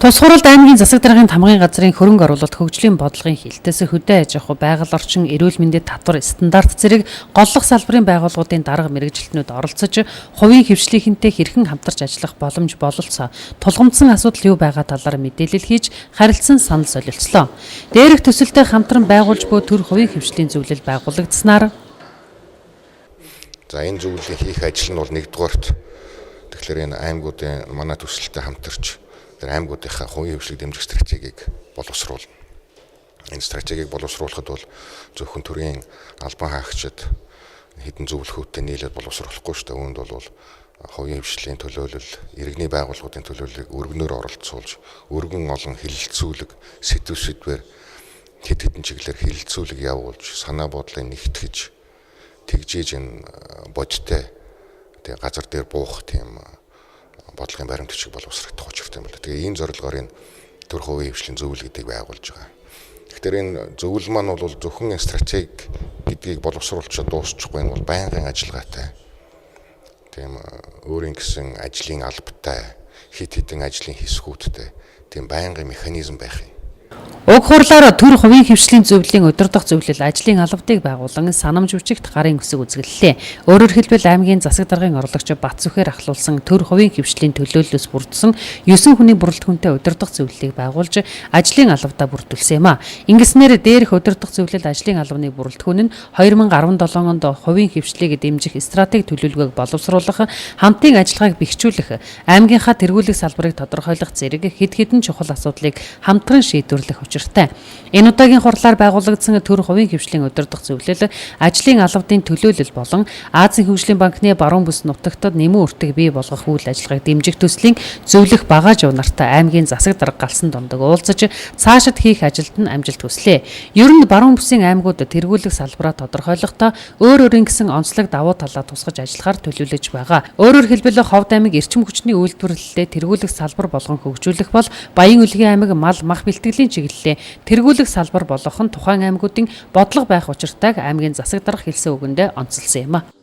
Тус хуралд аймгийн засаг даргын тамгын газрын хөрөнгө оруулалт хөгжлийн бодлогын хилтэс хөдөө аж ахуй, байгаль орчин, эрүүл мэндийн татвар, стандарт зэрэг голлох салбарын байгууллагуудын дарга мэргэжилтнүүд оролцож хувийн хэвшлийнхэнтэй хэрхэн хамтарч ажиллах боломж бололцоо, тулгамдсан асуудал юу байгаа талаар мэдээлэл хийж харилцан санал солилцлоо. Дээрх төсөлтэй хамтран байгуулж буй төр хувийн хэвшлийн зөвлөл байгуулагдсанаар За, энэ зөвлөлийн хийх ажил нь бол нэгдүгээрт, тэгэхээр энэ аймагуудын манай төсөлтэй хамтарч тэр аймагуудынхаа хувийн хэвшлийг дэмжих стратегийг боловсруулна. Энэ стратегийг боловсруулахад бол зөвхөн төрийн албан хаагчид хэдэн зөвлөхүүдтэй нийлээд боловсруулахгүй шүү дээ. Үүнд бол хувийн хэвшлийн төлөөлөл, иргэний байгууллагуудын төлөөллийг өргөнөөр оролцуулж, өргөн олон хэлэлцүүлэг, сэдэв сэдвээр хэд хэдэн чиглэлээр хэлэлцүүлэг явуулж, санаа бодлыг нэгтгэж, тэгжээж энэ бодиттой тэгээ газар дээр буух тийм бодлогын баримт бичиг боловсрогдох учиртай юм байна. Тэгээ ийм зорилгоор энэ төр хувийн хэвшлийн зөвлөл гэдгийг байгуулж байгаа. Тэгэхээр энэ зөвлөл маань бол зөвхөн стратеги гэдгийг боловсруулчихад дуусчихгүй, энэ бол байнгын ажиллагаатай. Тийм өөрийн гэсэн ажлын албатай, хэд хэдэн ажлын хэсгүүдтэй тийм байнгын механизм байх юм. Уг хурлаар төр хувийн хэвшлийн зөвлөлийн удирдах зөвлөл ажлын албадыг байгуулан санамж бичигт гарын үсэг үзэсгэлэнлээ. Өөрөөр хэлбэл, аймгийн засаг даргын орлогч Батсүхээр ахлуулсан төр хувийн хэвшлийн төлөөллөөс бүрдсэн 9 хүний бүрэлдэхүүнтэй удирдах зөвлөлийг байгуулж ажлын албадаа бүрдүүлсэн юм а. Ингэснээр дээрх удирдах зөвлөл ажлын албаны бүрэлдэхүүн нь 2017 онд хувийн хэвшлийг дэмжих стратеги төлөвлөгөөг боловсруулах, хамтын ажиллагааг бэхжүүлэх, аймгийнхаа тэргүүлэх салбарыг тодорхойлох зэрэг хэд хэдэн чухал асуудлыг хамтран шийдвэрлэх учиртай. Энэ удаагийн хурлаар байгуулагдсан төр хувийн хэвшлийн удирдах зөвлөл ажлын албадын төлөөлөл болон Азийн хөгжлийн банкны баруун бүс нутагт нэмэн өртөг бий болгох үйл ажиллагааг дэмжих төслийн зөвлөх багааж унартай аймгийн засаг дарга галсан дондог уулзаж цаашид хийх ажилд нь амжилт хүслээ. Ер нь баруун бүсийн аймагуд тэргүүлэх салбараа тодорхойлохдоо өөр өөрийн гэсэн онцлог давуу талаа тусгаж ажиллахаар төлөвлөж байгаа. Өөрөөр хэлбэл, Ховд аймаг эрчим хүчний үйлдвэрлэлээ тэргүүлэх салбар болгон хөгжүүлэх бол Баян-Өлгийн аймаг мал мах бэлтгэлийн чиглэлээ тэргүүлэх салбар болгох нь тухайн аймагуудын бодлого байх учиртайг аймгийн засаг дарга хэлсэн үгэндээ онцолсон юм а.